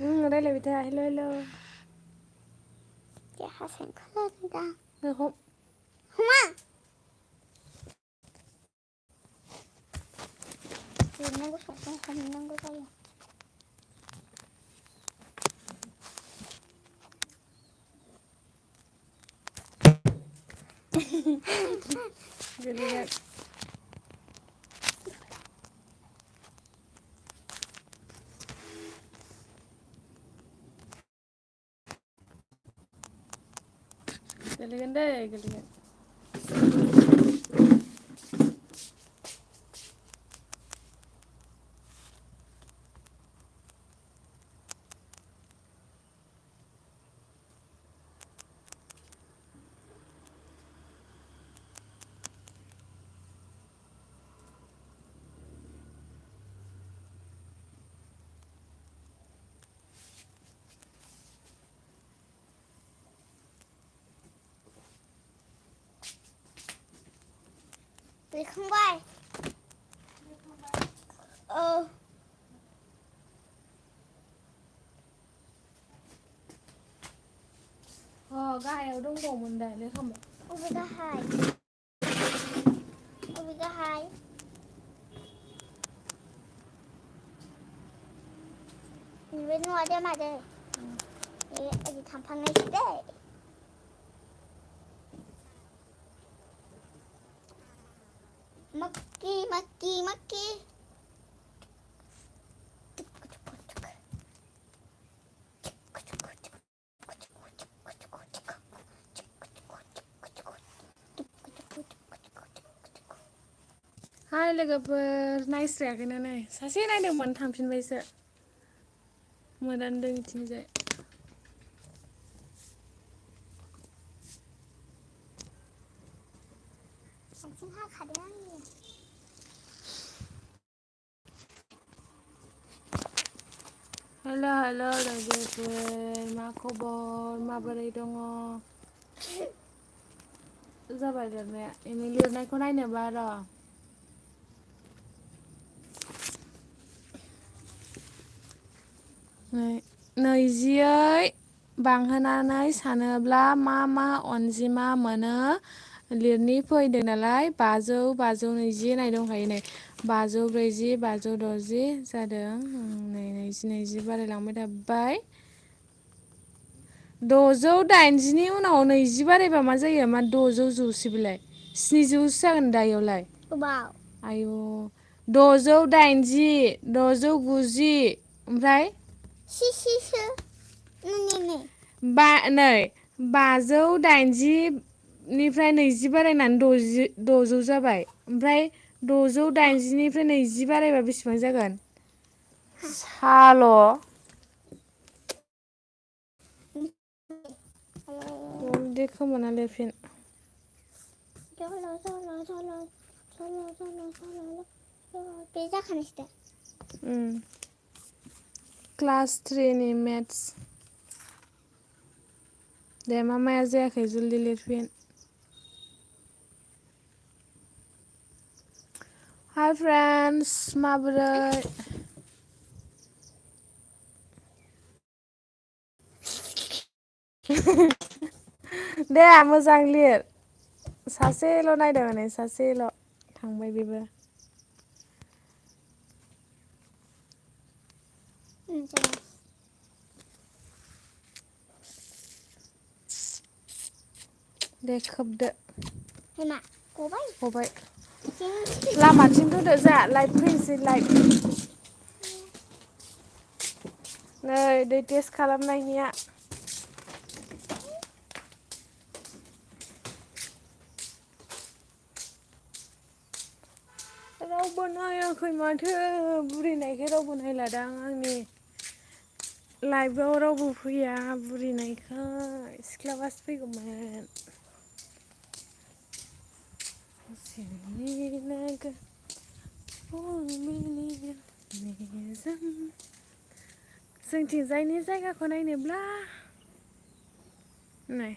रायलायबाय था हेल' हेल'। दे हारसिं खोनादों हम हमा लिरनांगौ समाव हमनांगौ जायो। गोलैगोन। गोलैगोन दै गोलैगोन। लिरखांबाय औ गाहायाव दंबावोमोन दा लेखांबाय। अबे गाहाय अबे गाहाय बे न'आ दे मादै ओरै थांफानायसो दै माक्कि हाय लोगोफोर नायस्रायाखैनो नै सासे नायदोंमोन थांफिनबायसो मोदानदों इथिंजाय। आथिं हाखादों आंनि हेल' हेल' लोगोफोर मा खबर माबोरै दङ? जाबाय लिरनाया इनि लिरनायखौ नायनोबा र'। नैजियै बांहोनानै सानोब्ला मा मा अनजिमा मोनो? लिरनि फैदों नालाय 500 होननाय दंखायो नै 540 560 जादों नै 20 बारायलांबाय थाबाय 680नि उनाव 20 बारायबा मा जायो मा 600 जौसे बेलाय 700सो जागोन दा इयावलाय गोबाव आयु 680 690 ओमफ्राय सिसो नै बा नै 580 निफ्राय 20 बारायनानै 600 जाबाय ओमफ्राय 680निफ्राय 20 बारायबा बेसेबां जागोन? साल' दे खोमोना लिरफिन बे जाखानायसो दा क्लास 3नि मेथ्स दे मा माया जायाखै जलदि लिरफिन हाय फ्रेन्डस माबोरै दे मोजां लिर सासेल' नायदों नै सासेल' थांबाय बेबो दे खोबदो मा गबाय गबाय लामाथिं फैदो जा लाइट फैनोसै लाइट नै दै टेस्ट खालामनायनिया रावबो नायाखै माथो बुरिनायखाय रावबो नायलादां आंनि लाइभआव रावबो फैया बुरिनायखाय सिख्लाबासो फैगौमोन जोंथिंजायनि जायगाखौ नायनोब्ला नै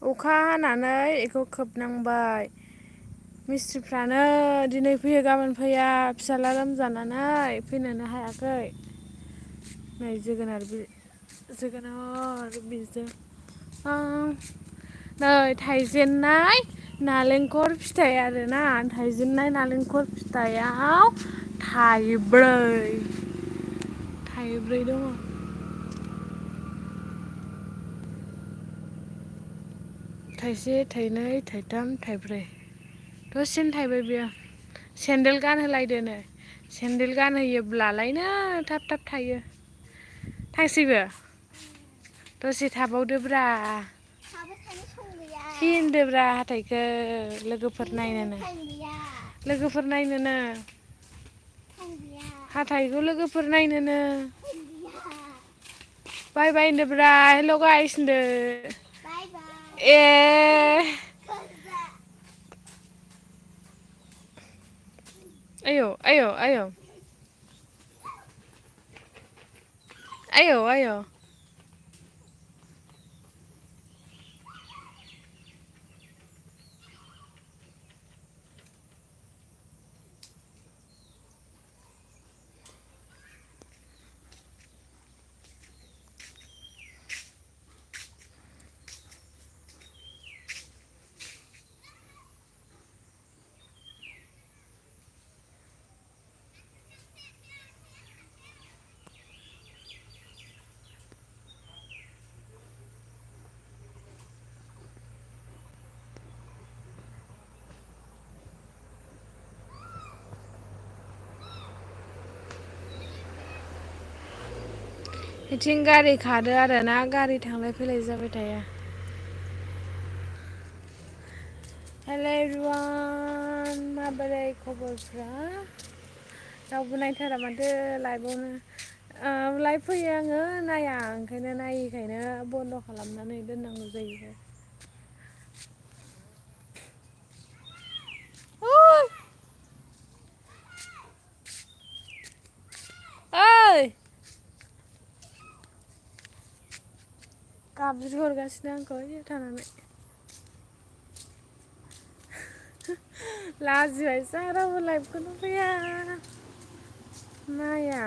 अखा हानानै बेखौ खोबनांबाय मिस्थ्रिफ्रानो दिनै फैयो गाबोन फैया फिसाज्ला लोमजानानै फैनोनो हायाखै। नै जोगोनार बिजों नै थाइजेनाय नालेंखर फिथाइ आरोना थाइजेनाय नालेंखर फिथाइयाव थाइब्रै दङ। थाइसे थाइनै थाइथाम थाइब्रै दसेनो थाइबाय बेयो। सेन्देल गानहोलायदोनो सेन्देल गानहोयोब्लालायनो थाब थाब थायो। थांसैबो दसे थाबावदोब्रा। थाबाय थानो सम गैया फिनदोब्रा हाथाइखौ लोगोफोर थांनो नायनोनो। टाइम गैया लोगोफोर नायनोनो टाइम गैया हाथाइखौ लोगोफोर नायनोनो। टाइम गैया बाय बाय होनदोब्रा हेल' गाइस होनदो। बाय बाय ए आयौ आयौ आयौ आयौ आयौ बिथिं गारि खारो आरोना गारि थांलाय फैलाय जाबाय थायो। हेल' एभ्रिवान माबोरै खबरफ्रा? रावबो नायथारा माथो लाइभआवनो लाइभ फैयो आङो नाया ओंखायनो नायैखायनो बन्द' खालामनानै दोननांगौ जायो। ओइ गाबज्रि हरगासिनो आंखौ ओइयाव थानानै। लाजिबायसो आं रावबो लाइभखौनो फैया नाया।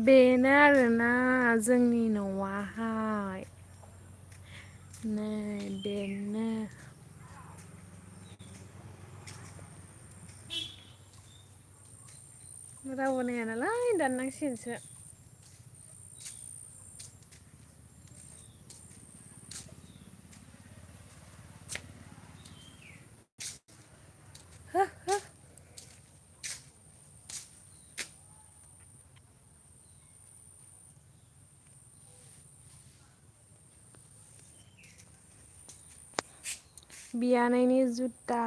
बेनो आरोना जोंनि न'आहाय नै बेनो। रावबो नाया नालाय दाननांसिगोनसो। बियानैनि जुथा